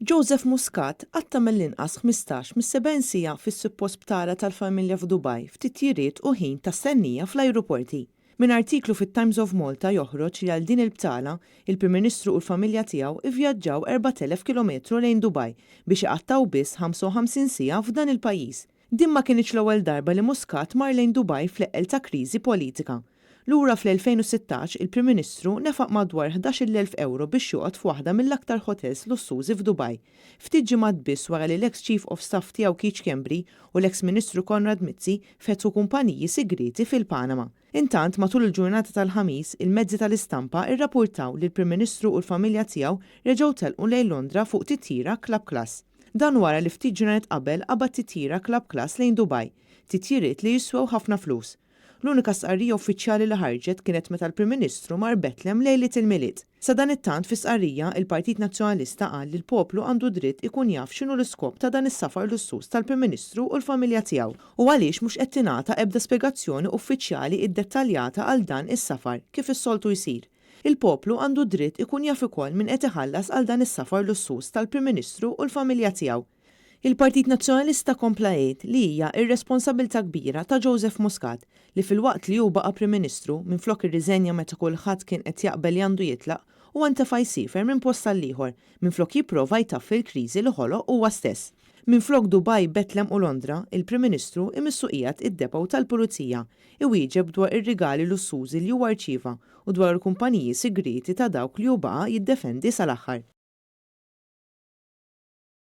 Joseph Muscat qatta' mill-inqas 15 mis-70 siegħa fis-suppost btala tal-familja f'Dubaj f'titjiriet u ħin ta' stennija fl-ajruporti. Minn artiklu fit-Times of Malta joħroġ li għal din il-btala, il-Prim Ministru u l-familja tiegħu ivvjaġġaw 4,000 kilometru lejn Dubaj biex iqattgħu biss 55 siegħa f'dan il-pajjiż. Din ma kinitx l-ewwel darba li Muscat mar lejn Dubai fl-eqqel ta' kriżi politika. Lura fl-2016, il-Prim Ministru nefaq madwar 11,000 ewro biex joqgħod f'waħda mill-aktar hotels lussużi f'Dubai, ftit ġimgħat biss wara li l-eks Chief of Staff tiegħu Keith Schembri u l-eks Ministru Konrad Mizzi fetħu kumpaniji sigrieti fil-Panama. Intant, matul il-ġurnata tal-Ħamis, il-mezzi tal-istampa rrapurtaw li l-Prim Ministru u l-familja tiegħu reġgħu telqu lejn Londra fuq titjira Club Class. Dan wara li ftit ġranet qabel qabad titjira Club Class lejn Dubai, titjiriet li jiswew ħafna flus. L-unika stqarrija uffiċjali li ħarġet kienet meta l-Prim Ministru mar Bethlehem lejliet il-Milied. Sadanittant, fi stqarrija, il-Partit Nazzjonalista qal li l-poplu għandu dritt ikun jaf x'inhu l-iskop ta' dan is-safar lussuż tal-Prim Ministru u l-familja tiegħu u għaliex mhux qed tingħata ebda spjegazzjoni uffiċjali iddettaljata għal dan is-safar kif is-soltu jsir. Il-poplu għandu dritt ikun jaf ukoll min qed iħallas għal dan is-safar lussuż tal-Prim Ministru u l-familja tiegħu. Il-Partit Nazzjonalista kompla jgħid li hija irresponsabilità kbira ta' Joseph Muscat li filwaqt li hu baqa' Prim Ministru, minflok irriżenja meta kulħadd kien qed jaqbel li għandu jitlaq, huwa ntefa' jsiefer minn post għall-ieħor minflok jipprova jtaffi l-kriżi li ħoloq huwa stess. Minflok Dubai, Bethlehem u Londra, il-Prim Ministru imissu qiegħed id-depot tal-Pulizija iwieġeb dwar ir-rigali lussużi li huwa rċieva u dwar il-kumpaniji sigrieti ta' dawk li hu baqa' jiddefendi sal-aħħar.